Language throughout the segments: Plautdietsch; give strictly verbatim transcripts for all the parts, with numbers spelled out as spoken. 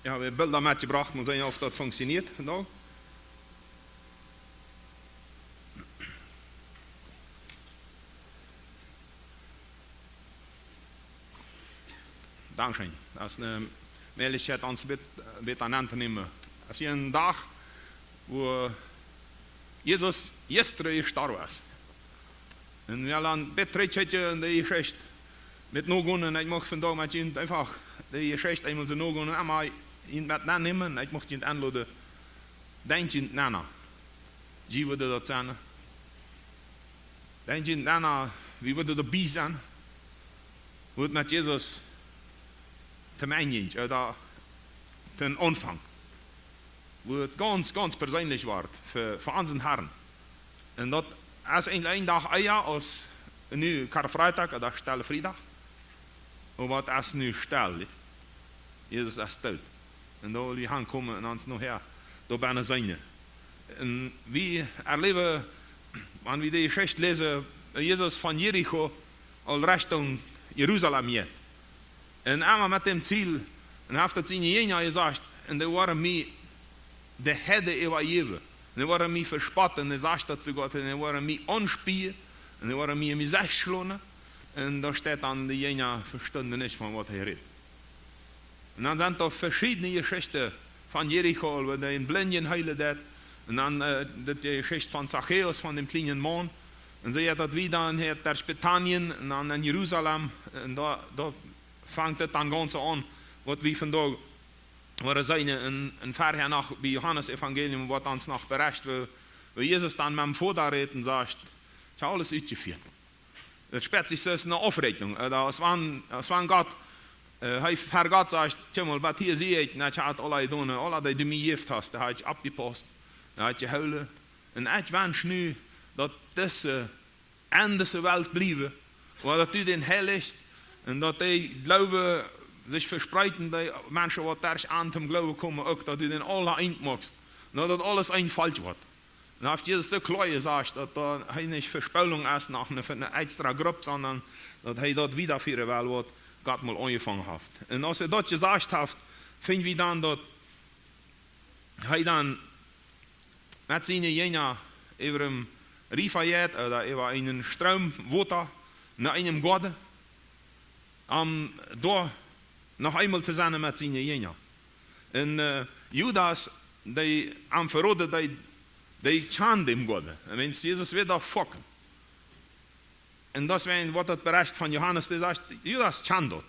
Jo, wie haben Bilda metjebrocht, mol seenen auf daut funktioniert. No. Dankscheen. Daut es eene Mäajlichkjeit, ons bät, bät aun to nämen. Daut es een Dach, wua Jesus jistren jestorwen es. Un wie haben dan bät trigj kjikjen en de Jeschicht met nogonen. Un ekj mucht vondoag met junt eefach de Jeschicht eemol soo nogonen. Un emma junt met nenn nämen. Ekj mucht junt enloden. Denkj junt nenn. Jie wudden daut seenen. Denkj junt nenn, wie wudden doabie sennen. Woo daut met Jesus to Enj jinkj, ooda to Aunfank. Woo daut gaunz, gaunz perseenlich wort fa, fa onsen Harn. Un daut es een, een Dach ea aus nu Karfreitag ooda Stelle Friedach. Oba daut es nu stell. Jesus es doot. Un doa well wie hankomen un ons nohäa doa bennen seenen. Un wie erläwen, wan wie de Jeschicht läsen, Jesus von Jericho aul Richtung Jerusalem jeit. Un emma met däm Ziel, un haft daut siene Jinja jesajcht, un dee woaren mie de Heiden äwajäwen. Un dee woaren mie vespotten, un dee sajcht daut soogoa, un dee woaren mie aunspien, un dee woaren mie em Jesecht schlonen. Un doa steit dan, de Jinja vestunden nich von waut hee rät. Un dan sent doa veschiedne Jeschichten von Jericho, wua dee een Blindjen heelen deed. Un dan, äh, de Jeschicht von Zachäus, von däm kjlienen Maun. Un soo jeit daut wieda, un hee jeit derch Betanien, un dan en Jerusalem. Un doa, doa fangt et dan gaunz aun, waut wie vondoag woaren seenen en, en verhäa noch bie Johanes Evangelium, waut ons noch berecht, woo, woo Jesus dan met däm Voda rät un sajcht: "Ekj hab aules utjefieet." Daut spieet sikj soo aus eene Aufrechnung. Äh, daut es wan, aus wan Gott, äh, hee ver Gott sajcht: "Kjikj mol, waut hia sie ekj, un ekj hab aula jedonen, aula dee du mie jejäft hast, dee hab ekj oppjepaust, dee hab ekj jehoolen. Un ekj wensch nu, daut dise en dise Welt bliewen, oba daut du dän heilichst un daut dee Gloowen sikj vespreet, dee Menschen waut derch an toom Gloowen komen, uk daut du dän aula eent moakst, un daut daut aules een Volkj woat." Un haft Jesus soo kloa jesajcht, daut doa hee nich Vespolunk es noch eene, eene extra Grupp, sonda daut hee daut wiedafieren well, waut Gott mol aunjefongen haft. Un aus hee daut jesajcht haft, finj wie dan daut hee dan met siene Jinja äwa een Riva jeit, ooda äwa eenen Stroom Wota, no eenen Goaden, om doa noch eemol to sennen met siene Jinja. Un, äh, Judas, dee am veroden deed, dee, dee kjand dän Goaden. Un wan Jesus wia doa foaken. Un daut es waut daut Berecht von Johanes, dee sajcht, Judas kjand daut.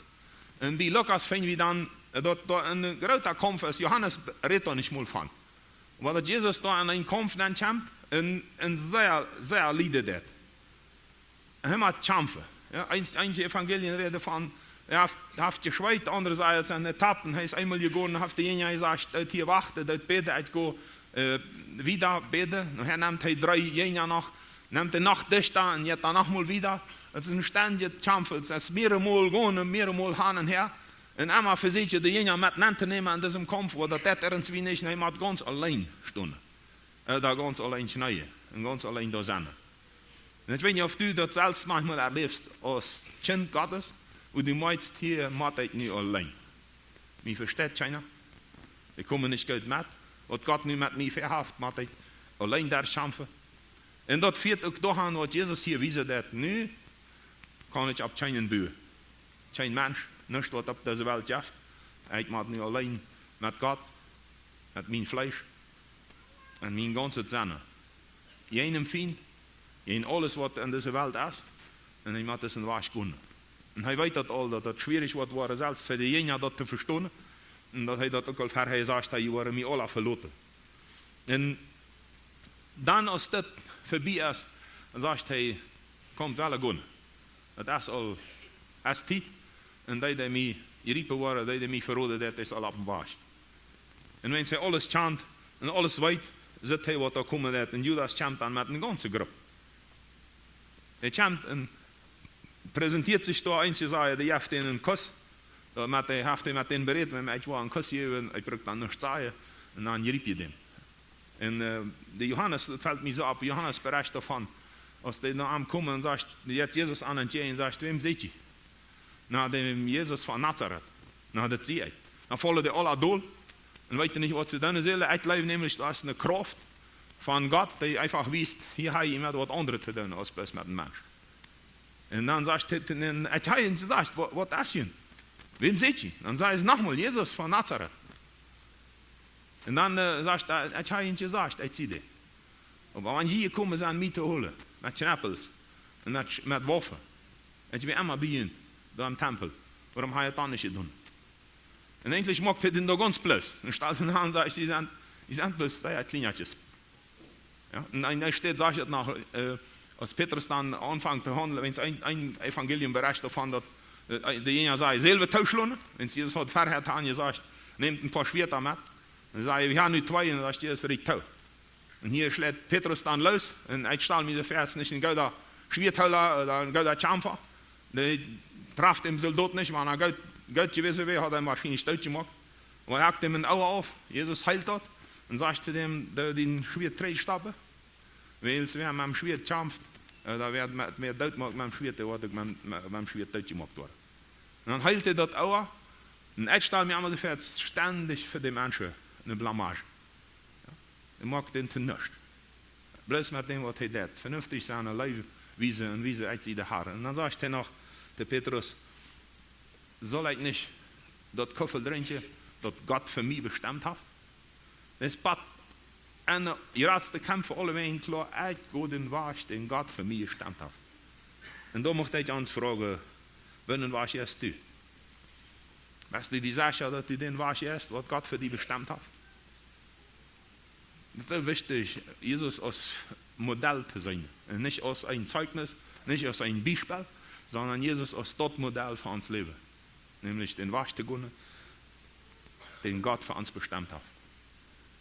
Un bie Lukas finj wie dan, äh, daut doa een groota Kaumf es. Johanes rät doa nich mol von. Oba daut Jesus doa en eenen Kaumf nenkjemt un, un sea, sea lieden deit. Hee mott kjamfen. Jo, eenje, eenje Evangelien räden von, hee haft, haft jeschweet, aundre sajen, et sent Etappen. Hee es eemol jegonen, haft de Jinja jesajcht: "Doot hia wachten, doot bäden, ekj go, äh, wieda bäden." Nu, hee nemt hee dree Jinja noch, nemt hee noch dichta un jeit dan noch mol wieda. Et es een stendjet Kjamfen, et es mearemol gonen, mearemol han un häa. Un emma vesieekjen de Jinja met nentonämen en disem Kaumf, oba daut deit irjentwie nich, un hee mott gaunz auleen stonen. Äh, doa gaunz auleen kjneeen un gaunz auleen doa sennen. Un ekj weet nich, auf du daut selfst maunchmol erläfst aus Kjint Gottes, wua du meenst: "Hia mott ekj nu auleen. Mie vesteit kjeena. Ekj kom nich goot met. Waut Gott nu met mie väahaft, mott ekj auleen derchkjamfen." Un daut fieet uk doahan, waut Jesus hia wiesen deit: "Nu kaun ekj opp kjeenen buen. Kjeen Mensch, nuscht waut opp dise Welt jeft. Ekj mott nu auleen met Gott, met mien Fleesch un mien gaunzet Sennen, jäajen dän Fient, jäajen aules, waut en dise Welt es, un ekj mott disen Wajch gonen." Un hee weet daut aul, daut daut schwierich woat woaren, selfst fa de Jinja daut to vestonen. Un daut hee daut uk aul ver hee sajcht, hee woat mie aula veloten. Un dan, aus daut verbie es, dan sajcht hee: "Komt, wie gonen. Daut es aul, es Tiet. Un dee, dee mie jriepen woaren, dee, dee mie veroden, daut es aul opp dän Wajch." Un wan hee aules kjant un aules weet, sitt hee, waut doa komen woat. Un Judas kjemt dan met eene gaunze Grupp. Hee kjemt un präsentieet sikj doa, eenje sajen, dee jeft am eenen Kuss. Doamet hee, haft hee met dän berät, wan ekj woa eenen Kuss jäwen, ekj bruck dan nuscht sajen. Un dan jriept hee dän. Un, äh, de Johanes, daut felt mie soo opp, Johanes berecht doavon, aus dee no am komen un sajcht, dee jeit Jesus aun entjäajen un sajcht: "Wäm seet jie?" "Na, däm Jesus von Nazaret." "Na, daut sie ekj." Dan faulen dee aula dol. Un weeten nich, waut see doonen sellen. Ekj jleew nämlich, daut es eene Krauft von Gott, dee eefach wiest, hia hab jie met waut aundret to doonen aus bloos met een Mensch. Un dan sajcht hee, dan, ekj hab junt jesajcht, waut, waut es hia? Wäm seet jie? Dan säden see nochmol, Jesus von Nazareth. Un dan, äh, sajcht hee, ekj hab junt jesajcht, ekj sie dee. Oba wan jie jekomen sent, mie to holen, met Kjnepels un met, met Waufen, ekj wia emma bie junt, doa em Tempel. Wuarom hab jie daut dan nich jedonen? Un eejentlich moakt hee dän doa gaunz bloos. Un stalt hee aun, sajcht, jie sent, jie sent bloos sea Kjlinkjes. Jo? Un, un hee steit, sajcht hee noch, äh, aus Petrus dan aunfangt to haundlen, wan een, een Evangelium bericht doavon, daut, äh, de Jinja säden, sellen wie tooschlonen? Wan Jesus haud verhäa aunjesajcht, nämt een poa Schwieet met. Dan säden see, wie haben nu twee, un dan sajcht Jesus, rieekjt too. Un hia schleit Petrus dan loos. Un ekj stal mie soo väa, daut es nich een gooda Schwieethola ooda een gooda Kjamfa. Dee traft dän Soldot nich, wan hee goot, goot jewast wia, haud hee am woarschienlich doot jemoakt. Oba hee hakt am een Oa auf. Jesus heelt daut. Un sajcht to däm, dee dien Schwieet trigjstoppen. Wiels wäa met een Schwieet kjamft, äh, dee woat met, met doot jemoakt met een Schwieet, dee woat uk met, met, met een Schwieet doot jemoakt woaren. Un dan heelt hee daut Oa. Un ekj stal mie emma soo väa, daut es stendich fa dee Menschen eene Blamage. Jo? Hee moakt dän to nuscht. Bloos met däm, waut hee deed. Vernünftig sennen, Leew wiesen un wiesen, ekj sie de Herr. Un dan sajcht hee noch to Petrus, saul ekj nich daut Kuffel drinkjen, daut Gott fa mie bestemt haft? Daut es bie de jratste Kjamf aulawäajen kloa, ekj go dän Wajch, dän Gott fa mie bestemt haft. Un doa mucht ekj ons froagen, woon Wajch jeist du? Best du die secha, daut du dän Wajch jeist, waut Gott fa die bestemt haft? Daut es soo wichtich, Jesus aus Modell to seenen. Un nich aus een Zeijnis, nich aus een Biespel, sonda Jesus aus daut Modell fa ons Läwen. Nämlich dän Wajch to gonen, dän Gott fa ons bestemt haft.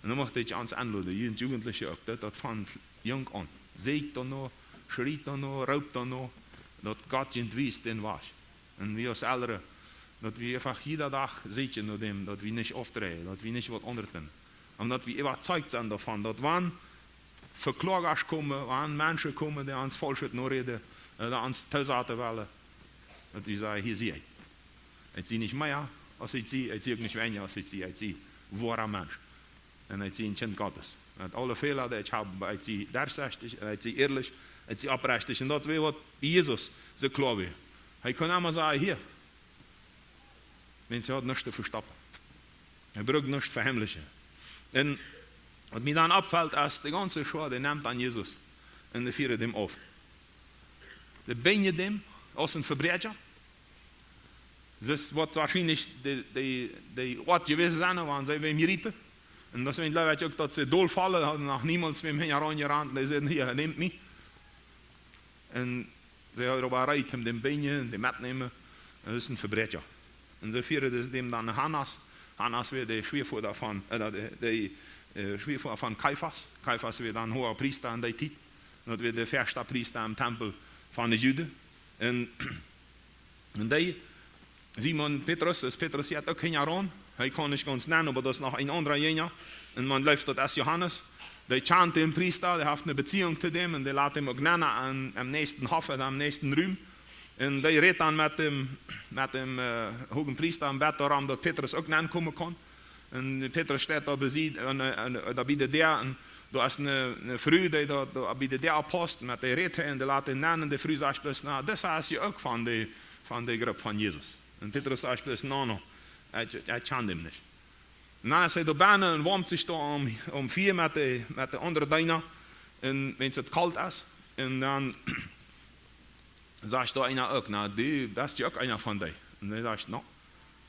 Un dan mucht ekj ons aunloden, jie Jugentliche uk, daut, daut von junk aun. Sieekjt doano, schriet doano, roopt doano, daut Gott junt wiest dän Wajch. Un wie aus Elren, daut wie eefach jieda Dach sieekjen no däm, daut wie nich aufdreien, daut wie nich waut aundret doonen. Oba daut wie äwazeicht sent doavon, daut wan Vekloaga komen, wan Menschen komen, dee ons faulschet noräden, äh, dee ons toosaten wellen, daut wie sajen, hia sie ekj. Ekj sie nich mea aus ekj sie, ekj sie uk nich weinja aus ekj sie, ekj sie een woara Mensch. Un ekj sie een Kjint Gottes. Met aule Fäla, dee ekj hab, oba ekj sie derchsichtich, un ekj sie ehrlich, ekj sie oprechtich. Un daut wia waut bie Jesus soo kloa wia. Hee kunn emma sajen, hia. Wiels hee haud nuscht to vestoppen. Hee brukt nuscht veheimlichen. Un waut mie dan oppfelt, es, de gaunze Schoa, dee nemt aun Jesus. Un dee fieren däm auf. Dee binjen däm aus een Vebräakja. Daut woat woarschienlich de, de, de Oat jewast sennen, wan see wäm jriepen. Un daut es een, jleew ekj, uk, daut see dolfaulen, hauden noch niemols wäm hinjaraun jerant, un dee säden, hia, nämt mie. Un see hauden oba Räd, om däm binjen un däm metnämen. Un daut es een Vebräakja. Un see fieren däm dan no Hannas. Hannas wia de Schwiavoda von, äh, de, de, äh, Schwiavoda von Kaiafas. Kaiafas wia dan Hoopriesta en dee Tiet. Un daut wia de ieeschta Priesta em Tempel von de Juden. Un, un dee Simon Petrus, es Petrus jeit uk hinjaraun. Hee kaun nich gaunz nenn, oba daut es noch een aundra Jinja. Un maun jleeft, daut es Johanes. Dee kjant dän Priesta, dee haft eene Beziehung to däm un dee lat däm uk nennen aun, aum näakjsten Hoff ooda aum näakjsten Rum. Un dee rät dan met däm, met däm, äh, hoogen Priesta un bät doarom, daut Petrus uk nennkomen kaun. Un Petrus steit doa bie, äh, äh, äh, doa bie de Däa un doa es eene, eene Fru, dee doa, doa bie de Däa paust, met dee rät hee un dee lat dän nenn un de Fru sajcht bloos, na, dis es je uk von de, von de Grupp von Jesus. Un Petrus sajcht bloos, no, no, ekj, ekj kjan däm nich. Un dan es hee doa bennen un woamt sikj doa om, om Fia met de, met de aundre Deena, un wan et kolt es. Un dan sajcht doa eena uk, na, du best je uk eena von dee. Un hee sajcht, no,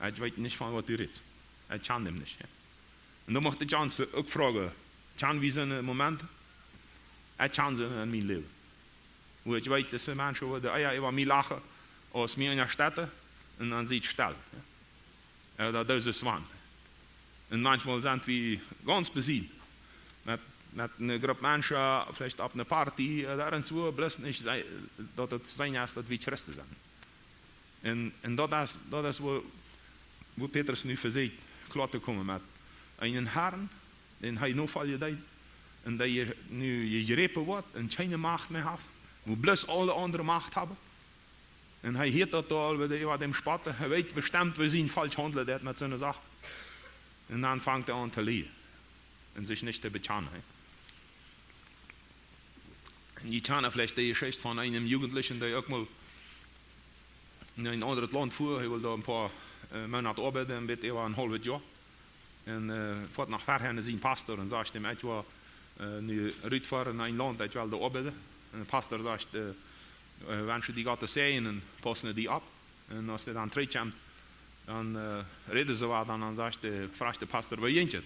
ekj weet nich, von waut du rätst. Ekj kjan däm nich. Un dan mucht ekj ons uk froagen, kjan wie soone Momenten? Ekj kjan soone en mien Läwen. Wua ekj weet, daut Menschen woaren ea äwa mie lachen, aus mie unjastetten, un dan sie ekj stell. Jo. Äh, daut es waut. Un maunchmol sent wie gaunz besied met, met eene Grupp Menschen, veleicht opp eene Party, äh, doa un soo, bloos nich, daut et sennen es, daut wie Christen sent. Un, un daut es, daut es wua, wua Petrus nu vesieekjt kloa to komen met eenen Harn, dän hee nofoljen deed, un dee nu jejräpen woat un kjeene Macht mea haft, wua bloos aule aundre Macht haben. Un hee hieet daut aul, woo dee äwa däm spotten. Hee weet bestemt, woo sien Volkj haundlen deit met soone Sachen. Un dan fangt hee aun to lieen un sikj nich to bekjanen. Un jie kjanen veleicht de Jeschicht von eenen Jugendlichen, dee uk mol en een aundret Launt fua. Hee wull doa een poa äh, Moonat oabeiden, een bät äwa een haulwet Joa. Un äh, foat no Varhäa no sienen Pastor un sajcht am: "Ekj woa äh, nu rutfoaren no een Launt, ekj well doa oabeiden." Un de Pastor sajcht: äh, äh, "Wensch die Gottes Säajen un pauss no die opp. Un aus hee dan trigjkjemt, dan äh, räden see waut." Un dan sajcht de, frajcht de Pastor: "Woo jinkj et?"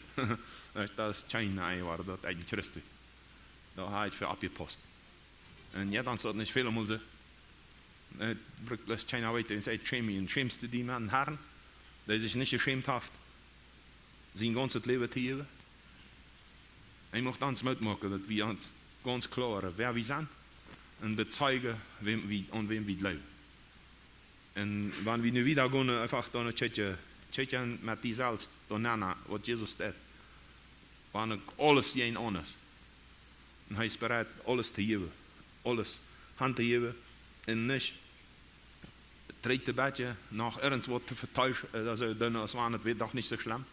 Sajcht: "Daut es kjeen Ei, wia daut een Christ. Doa hab ekj fa oppjepaust." Un jo, dan es daut nich väl mol soo. Äh, brukt bloos kjeena weeten, un sajcht: "Schäm die, un schämst du die met dän Harn, dee sikj nich jeschämt haft, sien gaunzet Läwen to jäwen?" Ekj mucht ons Moot moaken, daut wie ons gaunz kloa woaren, wäa wie sent, un bezeijen, wäm wie, aun wäm wie jleewen. Un wan wie nu wieda gonen, eefach dan kjikjen, kjikjen met die selfst, dan nana, waut Jesus deed. Wan uk aules jäajen aun es. Un hee es bereit, aules to jäwen. Aules han to jäwen. Un nich trigj to bätjen, noch irjent waut to veteischen, äh, daut see dan, aus wan et wia doch nich soo schlemm,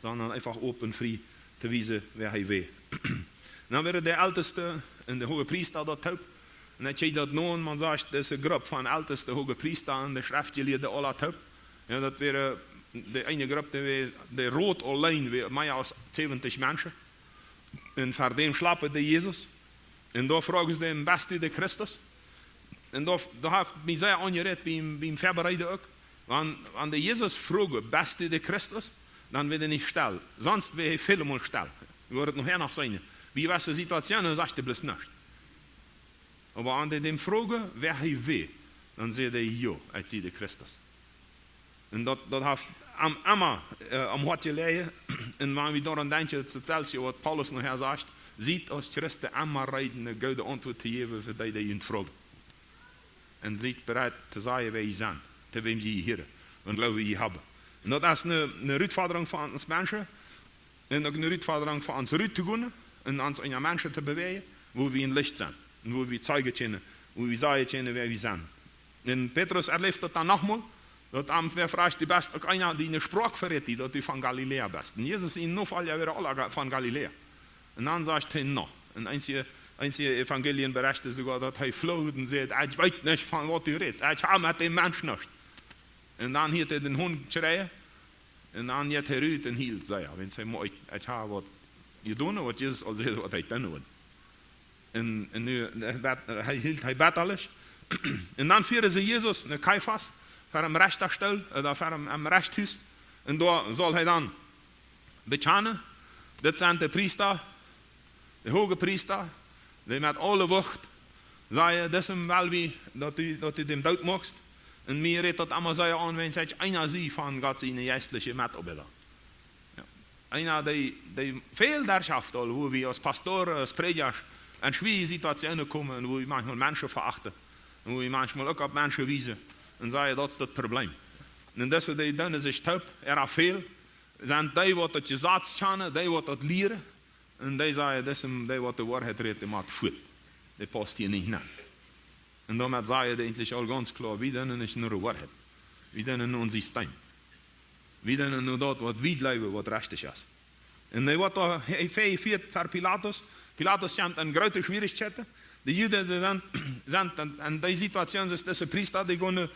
sonda eefach open, frie to wiesen, wäa hee wia. Dan wieren de Elteste un de Hoogepriesta doa toop. Un dan kjikj daut no, un maun sajcht, dise Grupp von Elteste, Hoogepriesta un de Schreftjelieede aula toop. Jo, daut wia de eene Grupp, dee wia, de Rot auleen wia mea aus säwentich Menschen. Un ver däm schlapen dee Jesus. Un doa froagen see am: "Best du de Christus?" Un doa, doa haft mie sea aunjerät biem, biem Väabereiden uk. Wan, wan dee Jesus froagen: "Best du de Christus?", dan woat hee nich stell. Sonst woat hee väl mol stell. Wie woaren et nohäa noch seenen. Bie jewesse Situationen sajcht hee bloos nuscht. Oba wan dee däm froagen, wäa hee wia, dan sajcht hee: "Jo, ekj sie de Christus." Un daut, daut haft am emma äh, aum Hoat jeläajen. Un wan wie doaraun denkjen, daut es daut selwje, waut Paulus nohäa sajcht: "Siet aus Christen emma reed, eene goode Auntwuat to jäwen fa dee, dee junt froagen. Un siet bereit to sajen, wäa jie sent, to wäm jie jehieren, un Gloowen jie haben." Un daut es eene, eene Rutfodrunk fa ons Menschen. Un uk eene Rutfodrunk fa ons rut to gonen un ons unja Menschen to bewäajen, wua wie een Licht sent un wua wie zeijen kjennen, wua wie sajen kjennen, wäa wie sent. Un Petrus erläft daut dan nochmol, daut am wäa frajcht: "Du best uk eena, dee eene Sproak verrät, dee daut du von Galiläa best." Un Jesus siene Nofolja wieren aula Ga-, von Galiläa. Un dan sajcht hee: "No." Un eenje, eenje Evangelien berechten soogoa, daut hee flucht un säd: "Ekj weet nich, von waut du rätst. Ekj hab met däm Mensch nuscht." Un dan hieet hee dän Hunt kjrieen. Un dan jeit hee rut un hielt see. Wan see mol, ekj, ekj hab waut jedonen, waut Jesus aul säd, waut hee doonen wudd. Un, un nu, äh, bat-, hee hielt hee bettalich. Un dan fieeden see Jesus no Kaifas, ver däm Rechtastool, äh, ver däm, däm Rechthus. Un doa saul hee dan bekjanen: "Dit sent de Priesta, de Hoogepriesta, dee met aule Wucht sajen: 'Disem well wie, daut du, daut du däm doot moakst.' Un mie rät daut emma sea aun, wan ekj eena sie von Gott siene jeistliche Metoabeida." Jo. Eena, dee, dee väl doa schauft aul, wua wie aus Pastoren, aus Prädjasch en schwierje Situationen komen, wua wie maunchmol Menschen verachten, wua wie maunchmol uk opp Menschen wiesen un sajen: "Daut es daut Problem." Un dise, dee doonen sikj toop, äa väl, sent dee, waut daut Jesaz kjanen, dee, waut daut lieren, un dee sajen: "Disem, dee, waut de Woarheit rät, dee mott fuat. Dee paust hia nich nenn." Un doamet sajen dee eejentlich aul gaunz kloa: "Wie doonen nich no de Woarheit. Wie doonen no ons System. Wie doonen no daut, waut wie jleewen, waut rechtich es." Un hee woat doa, hee, hee fieet ver Pilatus. Pilatus kjemt en groote Schwierichkjeiten. De Juden, dee sent, sent en, en dee Situation, es dise Priesta, dee gonen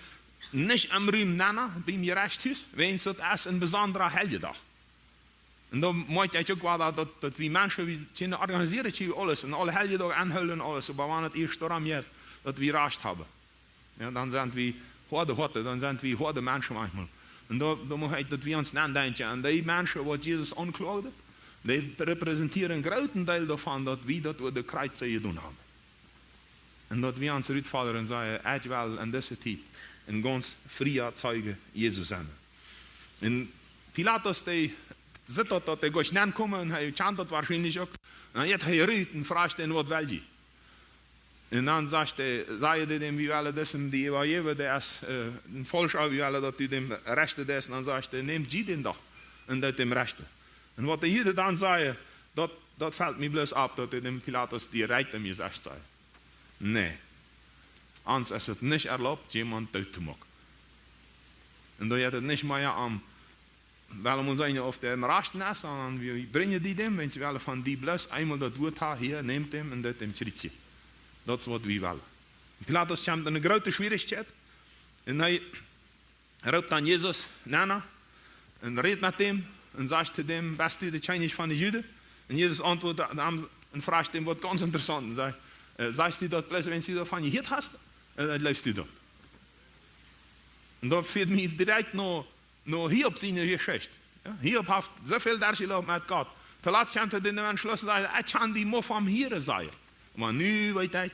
nich em Rum nenn, biem Rechthus, wiels daut es een besondra Heljedach. Un doa moakj ekj uk wada, daut, daut wie Menschen, wie kjennen organisieren, wie aules, un aule Heljedoag aunhoolen, aules, oba wan et ieescht doaromm jeit, daut wie Rajcht haben, jo, dan sent wie hoade Hoaten, dan sent wie hoade Menschen maunchmol. Un doa, doa mucht ekj, daut wie ons nodenkjen aun dee Menschen, waut Jesus aunkloagden, dee repräsentieren een grooten Deel doavon, daut wie daut, waut de Kjriezen jedonen haben. Un daut wie ons rutfodren un sajen: "Ekj well en dise Tiet een gaunz fria Zeije Jesus sennen." Un Pilatus, dee sitt daut, daut dee goa nich nenn komen, un hee kjant daut woarschienlich uk. Un dan jeit hee rut un frajcht an: "Waut well jie?" Un dan sajcht hee, sajen dee däm: "Wie wellen disem die äwajäwen, dee es äh, een Faulscha, wie wellen, daut du däm rechten deist." Un dan sajcht hee: "Nämt jie dän doch un doot däm rechten." Un waut de Juden dan sajen, daut, daut felt mie bloos opp, daut dee däm Pilatus direkt em Jesecht sajen: "Nä, ons es et nich erlaubt, wäm doot to moaken." Un doa jeit et nich mea om wellen wie seenen, auf dee em rajchten es, sonda wie brinjen die däm, wan see wellen von die bloos eemol daut Wuat haben, hia, nämt däm un daut däm kjrieen. Daut es waut wie wellen. Pilatus kjemt enn eene groote Schwierichkjeit un hee roopt dan Jesus nenn un rät met däm un sajcht to däm: "Best du de Kjennich von de Juden?" Un Jesus auntwuat am un fruacht däm waut gaunz Interessauntet un sajcht: "Äh, sajchst du daut bloos, wan du doavon jehieet hast? Äh, daut jleefst du dan?" Un daut fieet mie direkt no, no Hiob siene Jeschicht. Jo? Hiob haft soo väl derchjelopen met Gott. Toolatst kjemt hee to dän Entschluss un sajcht: "Ekj kaun die mau vom Hieren sajen. Oba nu weet ekj,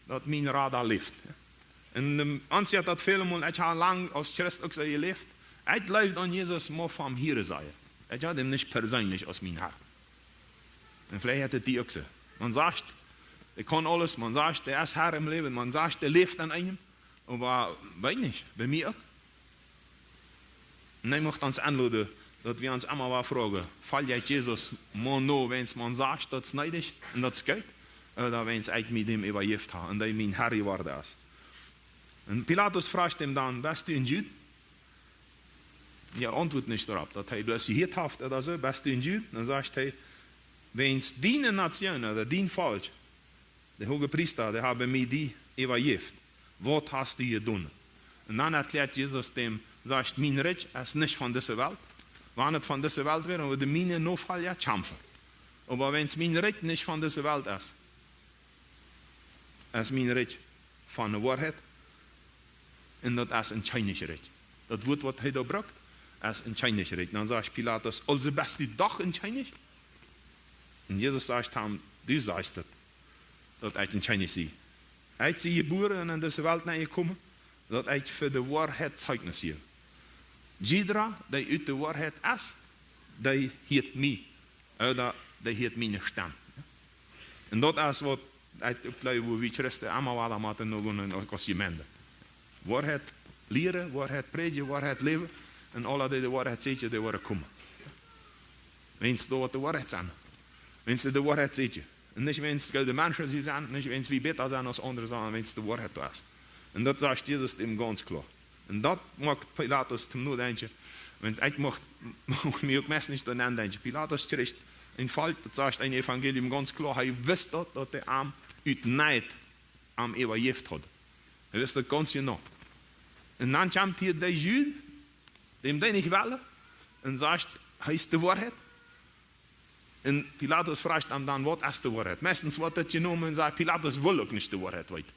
daut mien Rada läft." Jo? Un, ähm, ons jeit daut väle Mol, ekj hab lang aus Christ uk soo jeläft. Ekj jleewd aun Jesus mau vom Hieren sajen. Ekj haud am nich perseenlich aus mien Herr. Un veleicht jeit et die uk soo. Maun sajcht, hee kaun aules, maun sajcht, hee es Herr em Läwen, maun sajcht, hee läft aun eenem. Oba weet nich, bie mie uk. Un ekj mucht ons enloden, daut wie ons emma wada froagen: "Folj ekj Jesus mau no, wan maun sajcht, daut es needich un daut es goot, ooda wan ekj mie däm äwajäft hab un dee mien Herr jeworden es?" Un Pilatus fruacht am dan: "Best du een Jud?" Hee auntwuat nich doaropp, daut hee bloos jehieet haft ooda soo: "Best du een Jud?" Dan sajcht hee: "Wan diene Nazion ooda dien Volkj, de Hoogepriesta, dee haben mie die äwajäft. Waut hast du jedonen?" Un dan erkjläat Jesus däm, sajcht: "Mien Rikj es nich von dise Welt. Wan et von dise Welt wia, dan wudden miene Nofolja kjamfen. Oba wan mien Rikj nich von dise Welt es, es mien Rikj von de Woarheit. Un daut es een Kjennichrikj." Daut Wuat, waut hee doa brukt, es een Kjennichrikj. Dan sajcht Pilatus: "Aulsoo best du doch een Kjennich?" Un Jesus sajcht am: "Du sajchst et, daut ekj een Kjennich sie. Ekj sie jebuaren un enn dise Welt nenjekomen, daut ekj fa de Woarheit Zeichnis jäw. Jiedra, dee ut de Woarheit es, dee hieet mie, ooda dee hieet miene Stemm." Un daut es waut ekj uk jleew, wua wie Christen emma wada motten no gonen aus Jemeent. Woarheit lieren, Woarheit prädjen, Woarheit läwen. Un aule, dee de Woarheit sieekjen, dee woaren komen. Wan see doa de Woarheit sent. Wan see de Woarheit sieekjen. Un nich wan see goode Menschen sent, nich wan wie bäta sent aus aundre, sonda wan de Woarheit doa es. Un daut sajcht Jesus däm gaunz kloa. Un daut moakt Pilatus toom Nodenkjen. Wan ekj mucht, mucht mie uk meist nich doa nenn denkjen. Pilatus kjricht een Volkj, daut sajcht een Evangelium gaunz kloa, hee wist daut, daut dee am ut Neid am äwajäft haud. Hee wist daut gaunz jeneiw. Un dan kjemt hia de Jud, däm dee nich wellen, un sajcht, hee es de Woarheit. Un Pilatus fruacht am dan: "Waut es de Woarheit?" Meistens woat daut jenomen un sajcht, Pilatus wull uk nich de Woarheit weeten.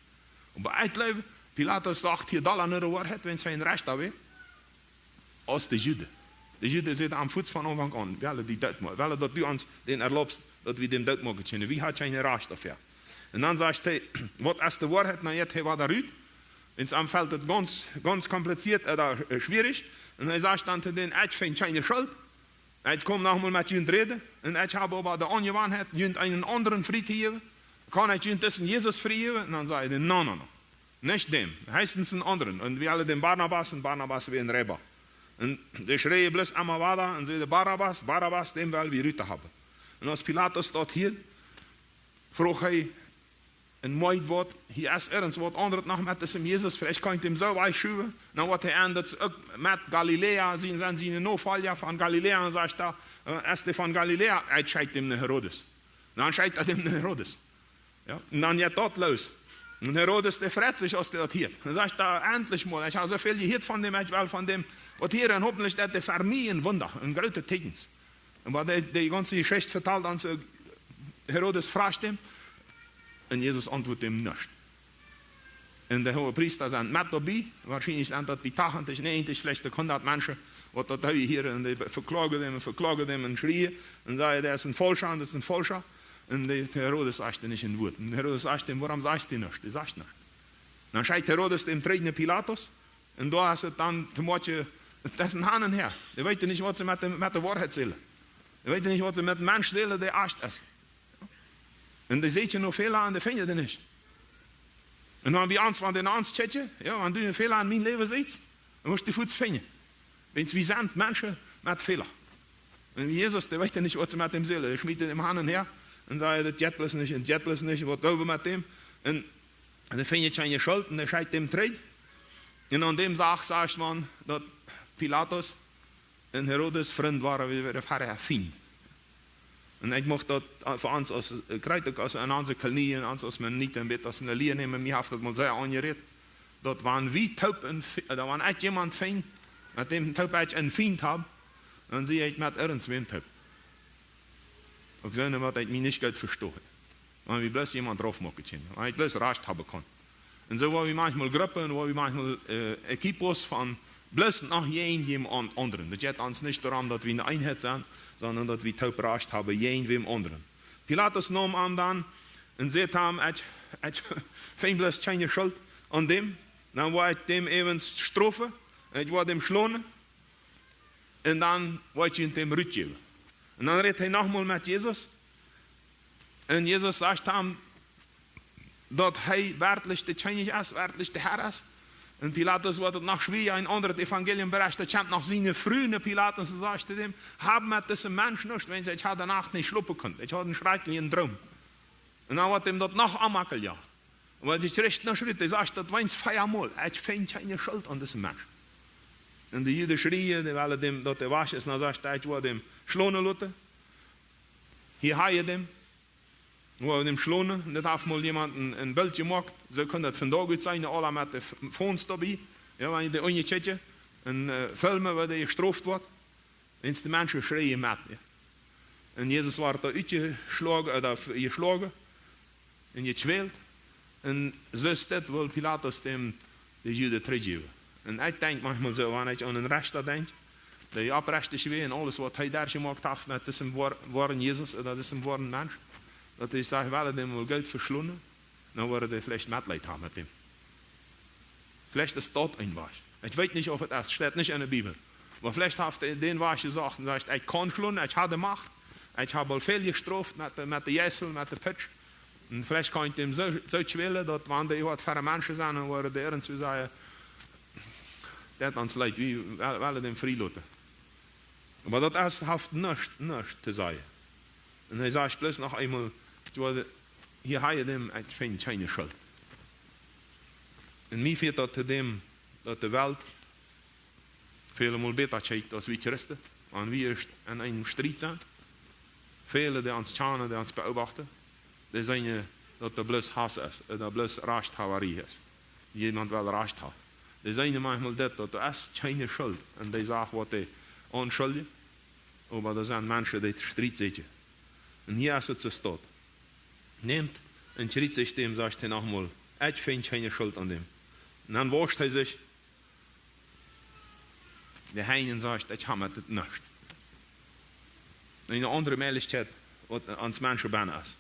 Oba ekj jleew, Pilatus sajcht hia dolla no de Woarheit, wan hee een Rajchta wia, aus de Juden. De Juden säden am fuaz von Aunfank aun: "Wie wellen die doot moaken. Wie wellen, daut du ons dän erlaubst, daut wie däm doot moaken kjennen. Wie haben kjeen Rajcht doafäa." Un dan sajcht hee: "Waut es de Woarheit?" Dan jeit hee wada rut. Un dan felt et gaunz, gaunz kompliziert ooda, äh, schwierich. Un hee sajcht dan to dän: "Ekj finj kjeene Schult. Ekj kom noch mol met junt räden. Un ekj hab oba de Aunjewanheit, junt eenen aundren frie to jäwen. Kaun ekj junt disen Jesus frie jäwen?" Un dan säden dee: "No, no, no. Nich däm. Heist een aundren. Un wie wellen däm Barnabas, un Barnabas wia een Reiba." Un dee schreien bloos emma wada un säden: "Barnabas, Barnabas, däm well wie rut haben." Un aus Pilatus daut hieed, fruach hee een Moot: "Waut, hia es irjent waut aundret noch met disen Jesus, veleicht kaun ekj däm soo wajchschuwen." Dan woat hee en, daut es uk met Galiläa, sent, sent siene Nofolja von Galiläa, un sajcht doa: "Äh, es dee von Galiläa?" Hee schekjt däm no Herodes. Dan schekjt hee däm no Herodes. Jo? Un dan jeit daut loos. Un Herodes, dee freit sikj, aus hee daut hieet. Dan sajcht hee: "Endlich mol, ekj hab soo väl jehieet von däm, ekj well von däm waut hieren, un hopentlich deit dee fa mie een Wunda, een grootet Teakjen." Un waut dee, dee gaunze Jeschicht vetalt, dan sajcht Herodes, fruacht am, un Jesus auntwuat am nuscht. Un de Hoogepriesta sent met doabie, woarschienlich sent daut bie tachentich, näajentich, veleicht uk hundat Menschen, waut daut hia hieren, un dee vekloagen däm un vekloagen däm un schrieen un säden: "Daut es een Faulscha, daut es een Faulscha." Un de Herodes sajcht nich een Wuat. Un Herodes sajcht am: "Wuarom sajchst du nuscht? Du sajchst nuscht." Dan schekjt Herodes däm trigj no Pilatus. Un doa es et dan to moakjen, et es een Han un Häa. Dee weeten nich, waut see met de, met de Woarheit sellen. Dee weeten nich, waut see met een Mensch sellen, dee ieescht es. Un dee sieekjen no Fäla un dee finjen dee nich. Un wan wie ons, wan dee no ons kjikjen, jo, wan du een Fäla en mien Läwen seetst, dan woascht du fuaz finjen. Wiels wie sent Menschen met Fäla. Un Jesus, dee weet nich, waut see met am sellen. Dee schmieten am Han un Häa un sajen: "Daut jeit bloos nich, un jeit bloos nich, waut doo wie met däm?" Un, un dee finjen kjeene Schult un dee schekjt am trigj. Un aun däm Dach sajcht maun, daut Pilatus un Herodes Frind wieren, wie wieren verhäa Fiend. Un ekj mucht daut, äh, fa ons aus, äh, krakjt uk aus en onse Kolonie, ons aus Mennoniten, een bät aus ne Lia nämen, mie haft daut mol sea aunjerät, daut wan wie toop een Fi-, äh, daut wan ekj jemaunt finj, met däm toop ekj een Fiend hab, dan sie ekj met irjentwäm toop. Uk soo, waut ekj mie nich goot vestonen. Wan wie bloos jemaunt rauf moaken kjennen. Wan ekj bloos rajcht haben kaun. Un soo woa wie manchmol Gruppen, woa wie manchmol, äh, equipos von bloos noch jäajen dän aun-, aundren. Daut jeit ons nich doarom, daut wie ne Eenheit sent, sonda daut wie toop rajcht haben jäajen dän aundren. Pilatus neem am dan un säd am: "Ekj, ekj finj bloos kjeene Schult aun däm. Dan woa ekj däm äwent strofen, un ekj woa däm schlonen, un dan woa ekj junt däm rutjäwen." Un dan rät hee nochmol met Jesus. Un Jesus sajcht am, daut hee werkjlich de Kjennich es, werkjlich de Herr es. Un Pilatus woat daut noch schwiericha, een aundret Evangelium berecht, daut kjemt noch siene Fru no Pilatus un sajcht to däm: "Hab met disen Mensch nuscht, wiels ekj haud de Nacht nich schlopen kunt. Ekj haud een schrakjlichen Droom." Un dan woat am daut noch onjemakjlicha. Oba hee kjricht noch Schritt, hee sajcht daut weens veamol: "Ekj finj kjeene Schult aun disen Mensch." Un de Juden schrieen, dee wellen däm, daut hee wajch es, un dan sajcht hee: "Ekj woa däm schlonen loten. Hia hab jie däm." Woa däm schlonen, un daut haft mol jemaunt een, een Bilt jemoakt, soo kaun daut vondoag utseenen, aula met de F-, Phones doabie, jo, wan jie dee unjekjikjen, un, äh, filmen, woo dee jestroft woat. Wiels de Menschen schrieen met, jo. Un Jesus woat doa utjeschloagen, äh, doa f-, jeschloagen un jekwält. Un soo es dit, wull Pilatus däm de Juden trigjjäwen. Un ekj denkj manchmol soo, wan ekj aun een Rechta denkj, dee oprechtich wia un aules, waut hee doa jemoakt haft met disen woa-, woaren Jesus ooda disen woaren Mensch, daut hee sajcht: "Well däm mol goot veschlonen, dan woaren dee veleicht Metleet haben met däm." Veleicht es daut een Wajch. Ekj weet nich, auf et es, steit nich enne Bibel. Oba veleicht haft hee dän Wajch jesocht un sajcht: "Ekj kaun schlonen, ekj hab de Macht, ekj hab aul väl jestroft met de, met de Jeisel, met de Pitsch. Un veleicht kaun ekj däm soo, soo kwälen, daut wan dee waut fa Menschen sent, dan woaren dee irjentwoo sajen: 'Daut ons leet, wie well-, wellen däm frie loten.'" Oba daut es, haft nuscht, nuscht to sajen. Un hee sajcht bloos noch eemol: "Ekj woa de-, hia hab jie däm, ekj finj kjeene Schult." Un mie fieet daut to däm, daut de Welt väle mol bäta kjikjt aus wie Christen, wan wie ieescht en eenen Striet sent. Väle, dee ons kjanen, dee ons beobachten, dee seenen, daut doa bloos Hauss es, ooda bloos Rajchthaberie es. Jemaunt well Rajcht haben. Dee seenen manchmol dit, daut doa es kjeene Schult aun dee Sach, waut dee aunschuldjen, oba doa sent Menschen, dee Striet sieekjen. Un hia es et soo staut. Nemt un kjricht sikj däm, sajcht hee nochmol: "Ekj finj kjeene Schult aun däm." Un dan wauscht hee sikj de Henj un sajcht: "Ekj hab met dit nuscht." Eene aundre Mäajlichkjeit, waut ons Menschen bennen es: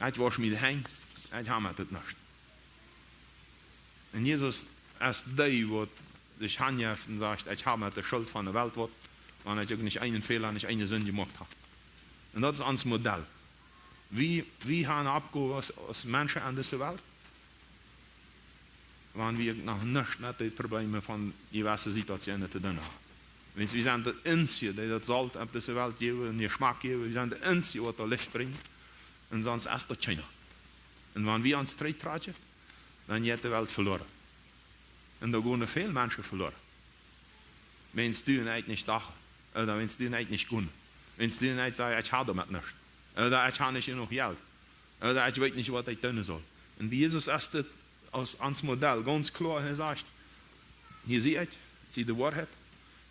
"Ekj wausch mie de Henj, ekj hab met dit nuscht." Un Jesus es dee, waut sikj hanjeft un sajcht: "Ekj hab met de Schult von de Welt waut, wan ekj uk nich eenen Fäla, nich eene Sind jemoakt hab." Un daut es ons Modell. Wie, wie haben Oppgow aus, aus Menschen aun dise Welt, wan wie uk noch nuscht met de Probleme von jewesse Situationen to doonen haben. Wiels wie sent de eensje, dee daut Solt opp dise Welt jäwen un Jeschmack jäwen, wie sent de eensje, waut daut Licht brinjen. Un sonst es daut kjeena. Un wan wie ons trigjtrakjen, dan jeit de Welt veloaren. Un doa gonen väl Menschen veloaren. Wiels du un ekj nich docht, ooda wiels du un ekj nich kunn. Wiels du un ekj säden: "Ekj hab doamet nuscht." Ooda: "Ekj hab nich jenuach Jelt." Ooda: "Ekj weet nich, waut ekj doonen saul." Un bie Jesus es dit aus ons Modell gaunz kloa. Hee sajcht: "Hia sie ekj, ekj sie de Woarheit,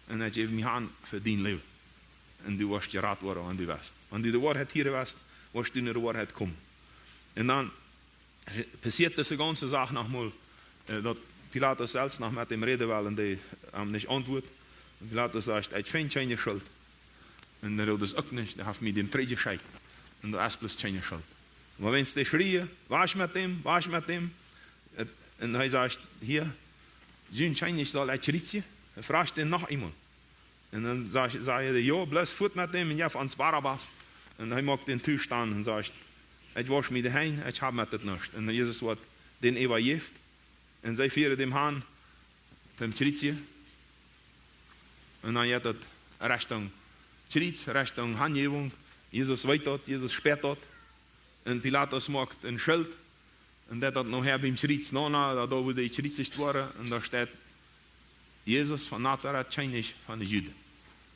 un ekj jäw mie han fa dien Läwen. Un du woascht jerat woaren, wan du west. Wan du de Woarheit hieren west, woascht du no de Woarheit komen." Un dan passieet dise gaunze Sach nochmol, äh, daut Pilatus selfst noch met däm räden well un dee am nich auntwuat. Un Pilatus sajcht: "Ekj finj kjeene Schult." Un Herodes uk nich, dee haft mie däm trigjjeschekjt. Un doa es bloos kjeene Schult. Oba wiels dee schrieen: "Wajch met däm, wajch met däm." Et, un hee sajcht: "Hia, sien Kjennich saul ekj kjrietsjen." Hee frajcht dän noch eemol. Un dan saj-, säden dee: "Jo, bloos fuat met däm un jeff ons Barabbas." Un hee moakt dän Tusch aun un sajcht: "Ekj wausch mie de Henj, ekj hab met dit nuscht." Un Jesus woat dän äwajäft. Un see fieren däm han, däm kjrietsjen. Un dan jeit et Rechtunk Kjriets, Rechtunk Hanjäwunk. Jesus weet daut, Jesus spieet daut. Un Pilatus moakt een Schilt. Un daut, daut nohäa biem Kjriets, no, no, daut doa, wua dee jekjrietsicht woaren. Un doa steit: Jesus von Nazareth, Kjennich von de Juden.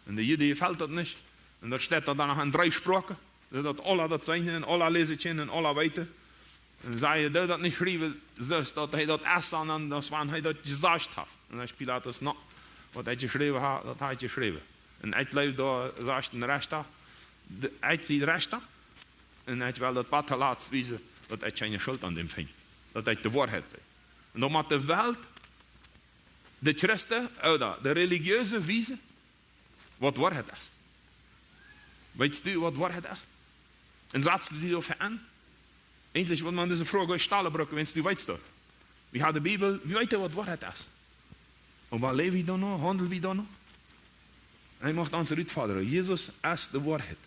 Un de Juden jefelt daut nich. Un daut steit dan doa noch en dree Sproaken, daut aula daut seenen un aula läsen kjennen un aula weeten. Un see, doo daut nich schriewen, soo daut hee daut es, sonda daut wan hee daut jesajcht haft. Un dan Pilatus: "No, waut ekj jeschräwen hab, daut hab ekj jeschräwen. Un ekj jleew, doa sajcht een Rechta, de, ekj sie Rechta, un ekj well daut bat toolatst wiesen, daut ekj kjeene Schult aun däm finj, daut ekj de Woarheit saj." Un dan mott de Welt, de Christen ooda de Religiöse wiesen, waut Woarheit es. Weetst du, waut Woarheit es? Un satst du die doafäa en? Eejentlich wudd maun dise Froag stalen brucken, wan du weetst daut. Wie haben de Bibel, wie weeten, waut Woarheit es. Oba läw wie doano, haundel wie doano? Hee mucht ons rutfodren. Jesus es de Woarheit.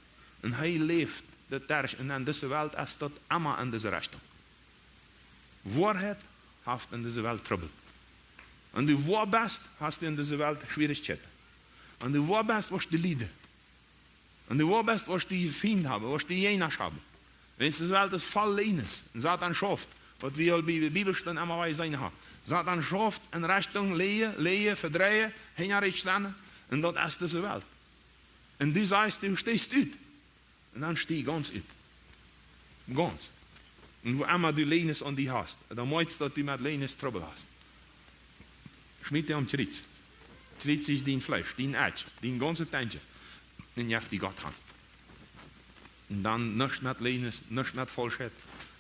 Un hee läft daut derch. Un en dise Welt es daut emma en dise Rechtunk. Woarheit haft en dise Welt Trubbel. Wan du woa best, hast du en dise Welt Schwierichkjeiten. Wan du woa best, woascht du lieden. Wan du woa best, woascht du Fiend haben, woascht du Jäajna haben. Wan dise Welt es voll Läajes un Soton schauft, waut wie aul bie de Bibelstund emma wada jeseenen haben. Soton schauft en Rechtunk läajen, läajen, vedreien, hinjarisch sennen, un daut es dise Welt. Un du sajchst, du steist ut. Un dan stie gaunz ut. Gaunz. Un wua emma du Läajes aun die hast, dan weetst, daut du met Läajes Trubbel hast. Schmiet dee aum Kjriez. Kjriez es dien Fleesch, dien Ekj, dien gaunzet Denkjen. Un jeff die Gott han. Un dan nuscht met Läajes, nuscht met Faulschheit.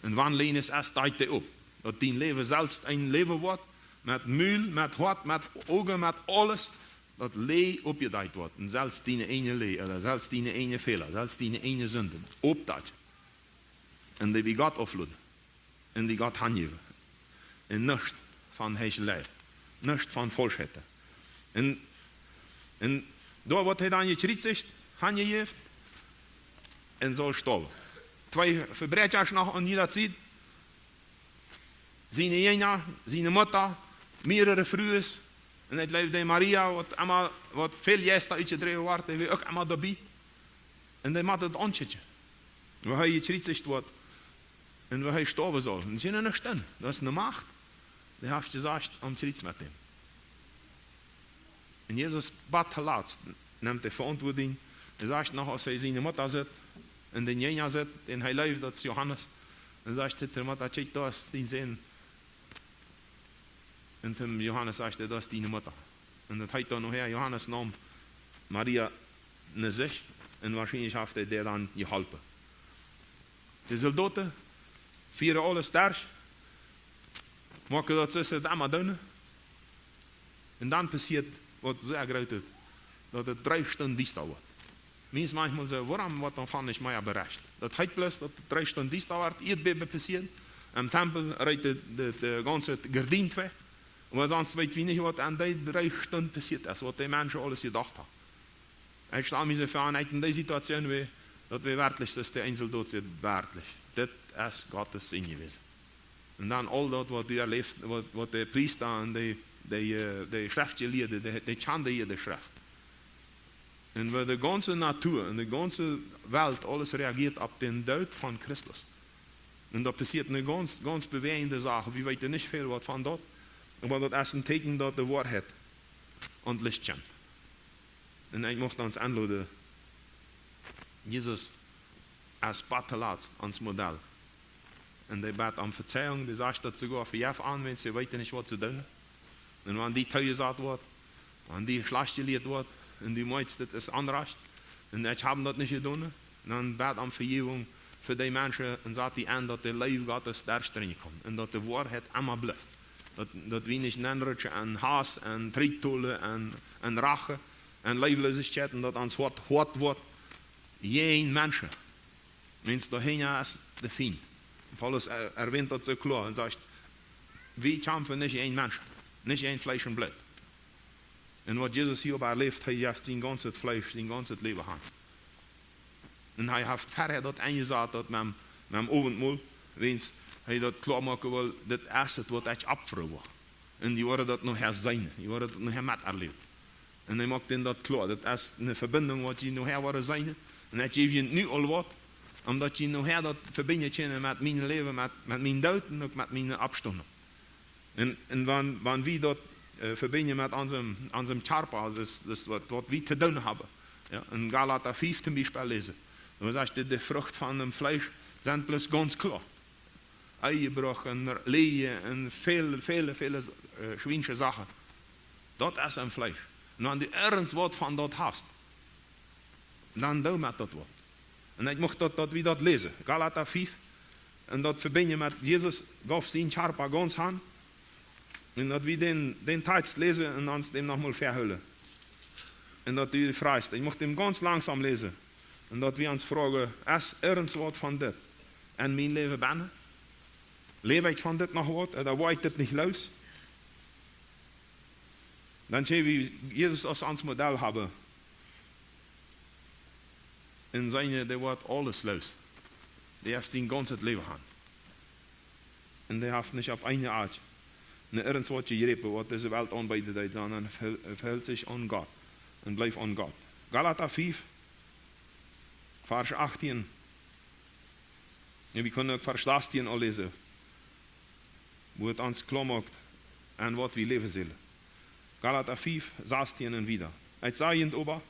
Un wan Läajes es, deit dee opp. Daut dien Läwen selfst een Läwen woat, met Mul, met Hoat, met Uagen, met aules, daut Läajen oppjedeit woat. Un selfst diene eejne Läajen, ooda selfst diene eejne Fäla, selfst diene eejne Sinden oppdakjen. Un dee bie Gott aufloden. Un dee Gott hanjäwen. Un nuscht von Heuchelei. Nuscht von Faulschheit. Un, un doa woat hee dan jekjriezicht, hanjejäft un saul stoawen. Twee Vebräakja noch aun jieda Sied. Siene Jinja, siene Mutta, mearere Frues. Un ekj jleew, dee Maria, waut emma, waut väl Jeista utjedräwen wort, dee wia uk emma doabie. Un dee mott daut aunkjikjen, woo hee jekjriezicht woat un woo hee stoawen saul. Un see sent nich stell. Daut es ne Macht, dee haft jesajcht, aum Kjriez met däm. Un Jesus, bat toolatst, nemt dee Veauntwuatunk. Hee sajcht noch, aus hee siene Mutta sitt un dän Jinja sitt, dän hee leeft, daut es Johanes. Dan sajcht hee to de Mutta: "Kjikj, doa es dien Sän." Un to Johanes sajcht hee: "Doa es diene Mutta." Un daut heet dan nohäa, Johanes neem Maria no sikj, un woarschienlich haft hee dee dan jeholpen. De Soldoten fieren aules derch, moaken daut see daut emma doonen. Un dan passieet waut sea Grootet, daut et dree Stund diesta woat. Mie es maunchmol soo, wuarom woat doavon nich mea berecht? Daut heet bloos, daut et dree Stund diesta woat, Ieedbäben passieet, em Tempel reet de, de, de gaunze Gardien twei. Oba sest weet wie nich, waut en dee dree Stund passieet es, waut dee Menschen aules jedocht haben. Ekj stal mie soo väa, wan ekj en dee Situatioon wia, daut wia werkjlich, daut de Eensel doa sitt, werkjlich. Dit es Gott sien Sän jewast. Un dan aul daut, waut hee erläft, waut, waut de Priesta un de, de, äh, de Schreftjelieede, dee, dee kjanden de Schreft. Un woo de gaunze Natua un de gaunze Welt, aules reagieet opp dän Doot von Christus. Un doa passieet ne gaunz, gaunz bewäajende Sach. Wie weeten nich väl waut von daut, oba daut es een Tieekjen, daut de Woarheit aun daut Licht kjemt. Un ekj mucht ons enloden, Jesus es bat toolatst ons Modell. Un dee bat om Vezeiunk, dee sajcht daut soogoa: "Vejeff an, wiels see weeten nich, waut see doonen." Un wan die toojesajcht woat, wan die schlajcht jelieet woat, un du meist, dit es Onrajcht, un ekj hab daut nich jedonen, dan bat om Vejäwunk fa dee Menschen un sat die en, daut de Leew Gottes derch drinjen kaun un daut de Woarheit emma blift. Daut, daut wie nich nenrutschen en Hauss, en Tricktolen, en, en Rache, en Leewloosichkjeit, un daut ons Hoat hoat woat jäajen Menschen. Wiels doahinja es de Fient. Paulus er-, erwähnt daut soo kloa un sajcht: "Wie kjamfen nich jäajen Menschen, nich jäajen Fleesch un Bloot." Un waut Jesus hia oba erläft, hee jeft sien gaunzet Fleesch, sien gaunzet Läwen han. Un hee haft verhäa daut enjesat, daut met, met Owentmol, wiels hee daut kloa moaken well, dit es et, waut ekj oppfroag. Un dee woaren daut nohäa seenen, dee woaren daut nohäa meterläwen. Un hee moakt an daut kloa, daut es ne Vebinjunk, waut jie nohäa woaren seenen. Un ekj jäw junt nu aul waut, om daut jie nohäa daut vebinjen kjennen met mien Läwen, met, met mienen Doot un uk met miene Oppstonunk. Un, un wan, wan wie daut äh, vebinjen met onsen, onsen Kjarpa, daut, daut waut, waut wie to doonen haben. Jo, en Galata fief toom Biespel läsen. Doa sajcht et, de Frucht von dem Fleesch sent bloos gaunz kloa. Ehebruch un Läajen un väl, väl, väl, äh, schwiensche Sachen. Daut es em Fleesch. Un wan du irjent waut von daut hast, dan doo met daut waut. Un ekj mucht daut, daut wie daut läsen. Galata fief. Un daut vebinjen met Jesus gauf sien Kjarpa gaunz han. Un daut wie dän, dän Tekst läsen un ons däm noch mol väahoolen. Un daut du die freist. Ekj mucht däm gaunz langsom läsen. Un daut wie ons froagen, es irjent waut von dit en mien Läwen bennen? Läw ekj von dit noch waut? Ooda woa ekj dit nich loos? Dan sell wie Jesus aus ons Modell haben. Un seenen, dee woat aules loos. Dee haft sien gaunzet Läwen han. Un dee haft nich opp eene Oat no irjent waut jejräpen, waut dise Welt aunbeeden deed, sonda hee, hee hilt sikj aun Gott un bleef aun Gott. Galata fief, Varsch achtieen. Un wie kjennen uk Varsch sastieen aul läsen, wua et ons kloa moakt, en waut wie läwen sellen. Galata fief, sastieen un wieda. Et sajcht oba,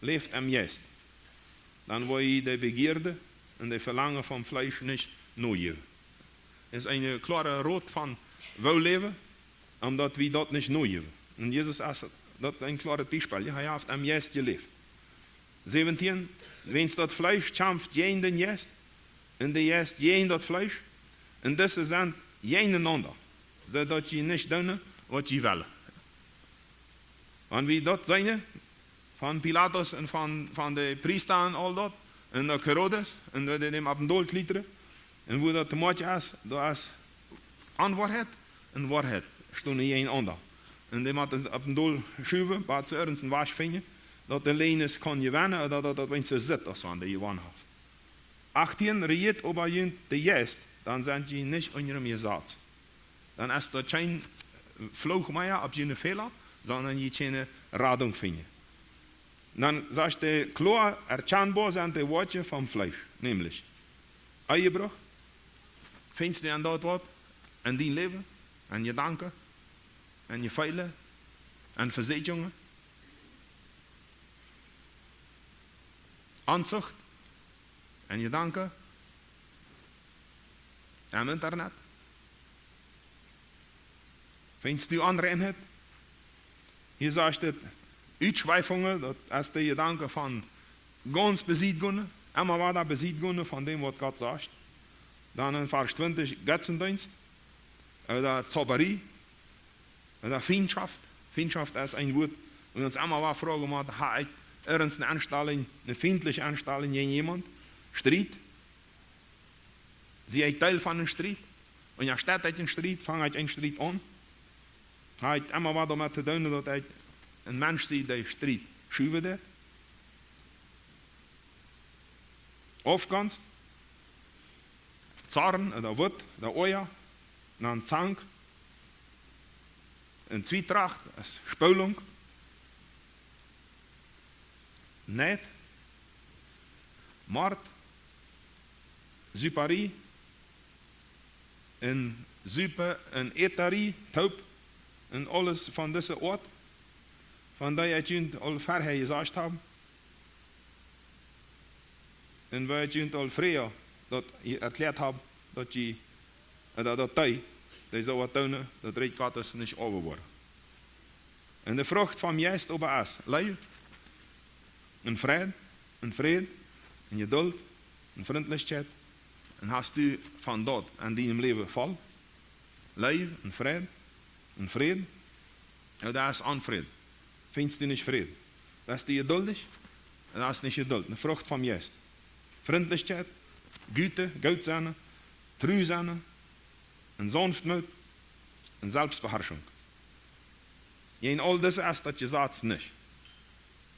läft em Jeist. Dan woa jie de Begierden un de Velangen vom Fleesch nich nojäwen. Es een kloara Rot von woo läwen, omdaut wie daut nich nojäwen. Un Jesus es daut een kloaret Biespel. Jo, hee haft em Jeist jeläft. Säwentieen, wiels daut Fleesch kjamft jäajen dän Jeist, un de Jeist jäajen daut Fleesch, un dise sent jäajenenaunda, soo daut jie nich doonen, waut jie wellen. Wan wie daut seenen, von Pilatus un von, von de Priesta un aul daut, un uk Herodes, un woo dee däm opp dän Dol kjlietren, un woo daut de Moakj es, daut es Onwoarheit un Woarheit stonen jäajenaunda. Un dee motten opp dän Dol schuwen, bat see irjent een Wajch finjen, daut de Läajen kaun jewennen, ooda daut, daut wan see sitt, aus wan dee jewonnen haft. Achtieen, rejieet oba junt de Jeist, dan sent jie nich unja daut Jesaz. Dan es doa kjeen Fluch mea opp june Fäla, sonda jie kjennen Radunk finjen. Dan sajcht hee kloa, erkjanboa sent de Woakjen vom Fleesch, nämlich Ehebruch. Finjst du en daut waut? En dien Läwen? En Jedanken? En Jefeelen? En Vesäakjungen? Onzucht? En Jedanken? Em Internet? Finjst du Onreinheit? Hia sajcht et, Utschweifungen, daut es de Jedanken von gaunz besied gonen, emma wada besied gonen von däm, waut Gott sajcht. Dan en Varsch twintich, Götzendeenst, ooda Zauberie, ooda Fientschoft. Fientschoft es een Wuat, wua wie ons emma wada froagen motten, hab ekj irjent eene Enstalunk, eene fientliche Enstalunk jäajen jemaunt? Striet? Sie ekj Deel von een Striet? Un jo, steit ekj een Striet, fang ekj een Striet aun? Hab ekj emma wada doamet to doonen, daut ekj een Mensch sie, dee Striet schuwen deit? Aufgonst, Zorn ooda Wut ooda Oaja, dan Zank, un Zwietracht, es Spölunk, Nied, Mord, Suparie, un Supen un Ätarie, toop, un aules von dise Oat, von dee ekj junt aul verhäa jesajcht hab, un woo ekj junt aul verhäa daut erkjläat hab, daut jie, äh, daut, daut dee, dee soo waut doonen, daut Rikj Gottes nich oawen woaren. Un de Frucht vom Jeist oba es Leew, un Freid, un Fräd, un Jeduld, un Frintlichkjeit. Un hast du von daut en dienem Läwen voll? Leew un Freid un Fräd? Jo, daut es Onfräd. Finjst du nich Fräd? Best du jeduldich? Daut es nich Jeduld, ne Frucht vom Jeist. Frintlichkjeit, Güte, goot sennen, tru sennen, un Saunftmoot, un Selfstbeharschunk. Jäajen aul dise es daut Jesaz nich.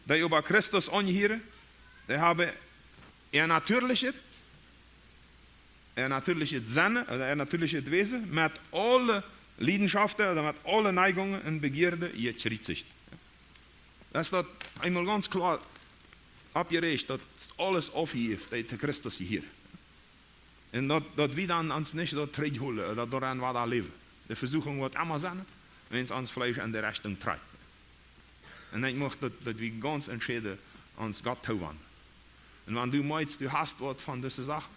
Dee oba Christus aunjehieren, dee haben äa natieelichet, äa natieelichet Sennen, ooda äa natieelichet Wäsen, met aule Liedenschoften ooda met aule Neigungen un Begierden jekjriezicht. Daut es daut eemol gaunz kloa oppjeräacht, daut aules aufjejäft, dee to Christus jehieren. Un daut, daut wie dan ons nich daut trigjhoolen, daut doaraun wada läwen. De Vesuchung woat emma sennen. Wan ons Fleesch en de Rechtunk trakjt. Un ekj mucht daut, daut wie gaunz entscheiden ons Gott towenden. Un wan du meenst, du hast waut von dise Sachen,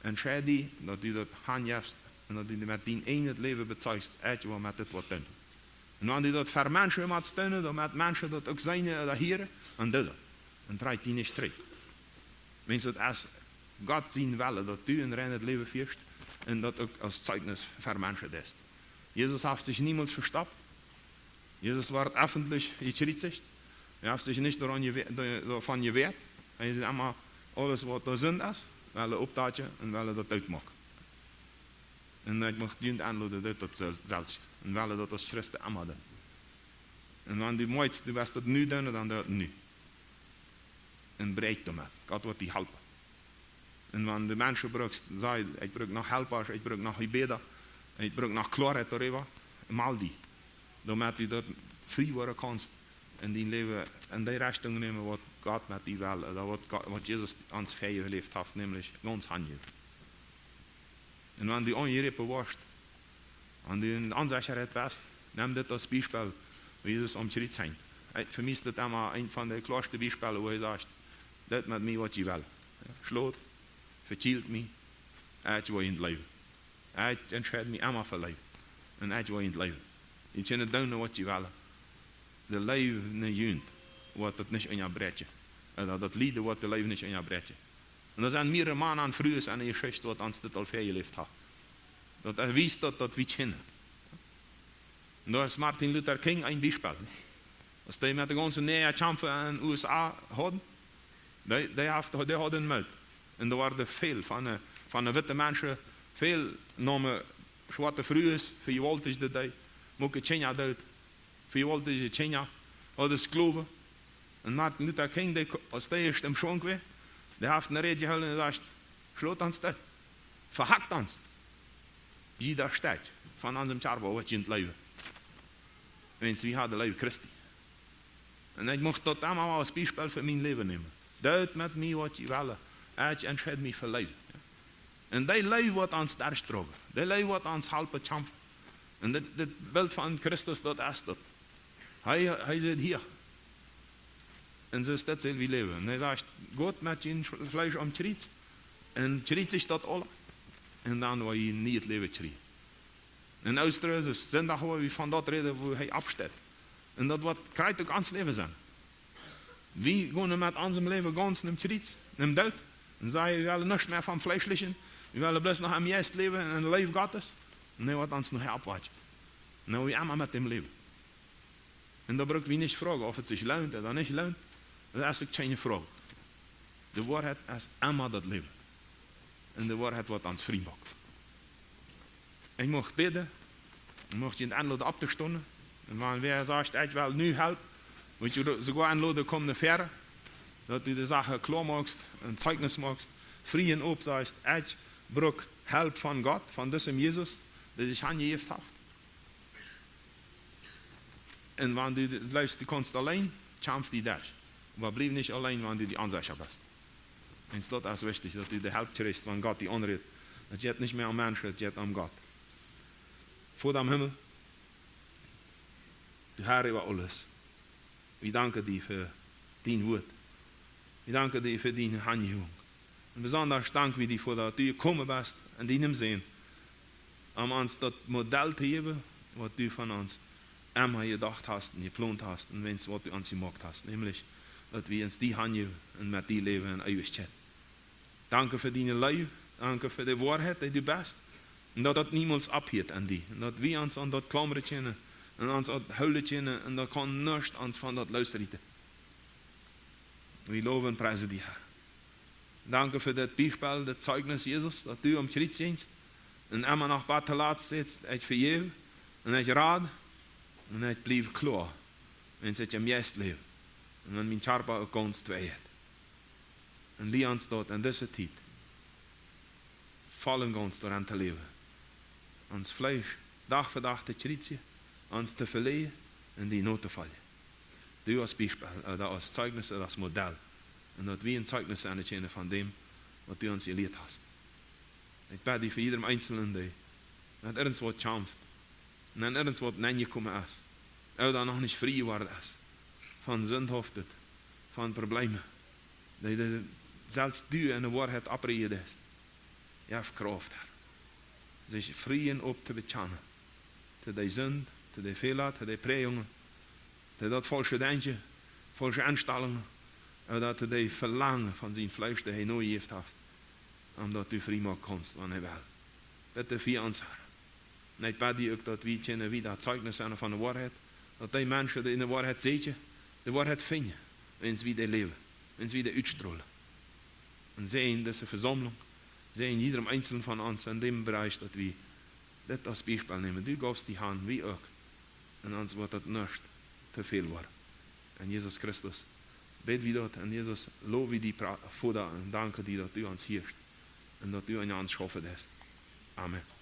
entscheid die, daut du daut hanjefst un daut du met dien eejnet Läwen bezeigst, ekj well met dit waut doonen. Un wan du daut ver Menschen motst doonen, dan motten Menschen daut uk seenen ooda hieren, un doonen. Un trakj die nich trigj. Wan daut es Gott sien Wellen, daut du een reinet Läwen fieescht un daut uk aus Zeugnis ver Menschen deist. Jesus haft sikj niemols vestoppt. Jesus wort öffentlich jekjriezicht. Hee haft sikj nich doaraun jewe-, do-, doavon jewäat. Hee säd emma, aules waut doa Sind es, well hee oppdakjen un well hee daut doot moaken. Un ekj mucht junt enloden, daut daut sel-, selfst. Un well hee daut aus Christen emma doonen. Un wan du meenst, du west daut nu doonen, dan doo daut nu. Un bräakj doamet. Gott woat die halpen. Un wan du Menschen brukst, saj, ekj bruk noch Helpasch, ekj bruk noch Jebäda, ekj bruk noch Kloaheit doaräwa, meld die. Doamet du daut frie woaren kaunst un dien Läwen en dee Rechtunk nämen, waut Gott met die well, ooda waut Gott, waut Jesus ons väajejäft haft, nämlich gaunz hanjäwen. Un wan du aunjeroopen woascht, wan du en Onsechaheit best, nem dit aus Biespel, woo Jesus aum Kjriez henjt. Ekj, fa mie es dit emma eent von de kloaste Biespels, woo hee sajcht: "Doot met mie waut jie wellen. Jo, schlot, vekjielt mie, ekj woa junt leewen. Ekj entscheid mie emma fa Leew. Un ekj woa junt leewen. Jie kjennen doonen waut jie wellen. De Leew no junt woat daut nich unjabräakjen. Ooda daut Lieden woat de Leew nich unjabräakjen." Un doa sent mierere Mana un Frues enne Jeschicht, waut ons dit aul väajejäft haben. Daut wiest daut, daut wie kjennen. Un doa es Martin Luther King een Biespel. Aus dee met de gaunze Negra kjamfen en de U S A hauden, dee, dee haft, dee haud een Moot. Un doa wieren väl von de, von de witte Menschen, väl neemen schwoate Frues, vejewaultichten dee, muaken Kjinja doot, vejewaultichten Kjinja, hauden Sklowen. Un Martin Luther King, dee, aus dee ieescht em Schwunk wia, dee haft eene Räd jehoolen un sajcht: "Schlot ons doot. Vehakt ons. Jieda Stekj von onsem Kjarpa woat junt leewen. Wan wie haben de Leew Christi." Un ekj mucht daut emma aus Biespel fa mien Läwen nämen. Doot met mie waut jie wellen. Ekj entscheid mie fa Leew. Un dee Leew woat ons derchdroagen. Dee Leew woat ons halpen kjamfen. Un dit, dit Bilt von Christus, daut es daut. Hee, hee sitt hia. Un soo es daut, soo wie läwen. Un hee sajcht: "Goot met jun Fleesch aum Kjriez." Un kjriezigt daut aula. Un dan woa jie een nieet Läwen kjrieen. Un Oostren es Sindach, wua wie von daut räden, wua hee oppsteit. Un daut woat krakjt uk ons Läwen sennen. Wie gonen met onsem Läwen gaunz nom Kjriez, nom Doot. Un sajen, wie wellen nuscht mea vom Fleeschlichen. Wie wellen bloos noch em Jeist läwen un en de Leew Gottes. Un hee woat ons nohäa oppwakjen. Un dan woa wie emma met am läwen. Un doa bruck wie nich froagen, auf et sikj loont ooda nich loont. Daut es uk kjeene Froag. De Woarheit es emma daut Läwen. Un de Woarheit woat ons frie moaken. Ekj mucht bäden, ekj mucht junt enloden opptostonen. Un wan wäa sajcht: "Ekj well nu Help", mucht jie soogoa enloden: "Komm no väaren", daut du de Sachen kloa moakst, een Zeugnis moakst, frie un opp sajchst: "Ekj bruck Help von Gott, von disem Jesus, dee sikj hanjejäft haft." Un wan du jleefst, du kaust auleen, kjamf die derch. Oba bliew nich auleen, wan du die onsecha best. Wan daut es wichtich, daut du de Help kjrichst, wan Gott die aunrät. Daut jeit nich mea om Menschen, daut jeit om Gott. Voda em Himmel, du Herr äwa aules, wie danken die fa dien Wuat. Wie danken die fa diene Hanjehunk. Un besonda dank wie die doafäa, daut du jekomen best en dienem Sän, om ons daut Modell to jäwen, waut du von ons emma jedocht hast un jeplont hast un wäajens waut du ons jemoakt hast, nämlich daut wie ons die hanjäwen un met die läwen en Eewichkjeit. Danke fa diene Leew, danke fa de Woarheit, dee du best. Un daut daut niemols opphieet aun die. Un daut wie ons aun daut klaumren kjennen un ons daut hoolen kjennen un daut kaun nuscht ons von daut loosrieten. Wie lowen un priesen die, Herr. Danke fa daut Biespel, daut Zeugnis, Jesus, daut du aum Kjriez jinjst un emma noch bat toolatst sajchst: "Ekj vejäw un ekj rad un ekj bliew kloa, wan ekj em Jeist läw un wan mien Kjarpa uk gaunz twei jeit." Un lia ons daut en dise Tiet voll un gaunz doaraun to läwen. Ons Fleesch Dach fa Dach to kjriezjen, ons to veleajen un die notofoljen. Du aus Biespel, ooda aus Zeugnis, ooda aus Modell. Un daut wie een Zeugnis sennen kjennen von däm, waut du ons jelieet hast. Ekj bäd die fa jiedem Eenselen, dee met irjentwaut kjamft. Un dan irjentwaut nenjekomen es, ooda noch nich frie jeworden es von Sind, von Probleme, dee, dee selfst du enne Woarheit oppräajen deist. Jeff Krauft, Herr, sikj frie opp to bekjanen to dee Sind, to dee Fäla, to dee Präajungen, to daut faulsche Denkjen, faulsche Enstalungen, ooda to dee Velangen von sien Fleesch, dee hee nojejäft haft, om daut du frie moaken kaust, wan hee well. Bitte fa ons, Herr. Un ekj bäd die uk, daut wie kjennen wieda Zeichnis sennen von de Woarheit, daut dee Menschen, dee enne Woarheit sieekjen, de Woarheit finjen, wan wie dee läwen, wan wie dee utstrolen. Un säajen dise Vesaumlunk, säajen jiedem eenselnen von ons en däm Bereich, daut wie dit aus Biespel nämen. Du gaufst die Haunt, wie uk. Un ons woat daut nuscht to väl woaren. En Jesus Christus bäd wie daut, en Jesus low wie die, Voda, un danken die, daut du ons hieescht un daut du aun ons schaufen deist. Amen.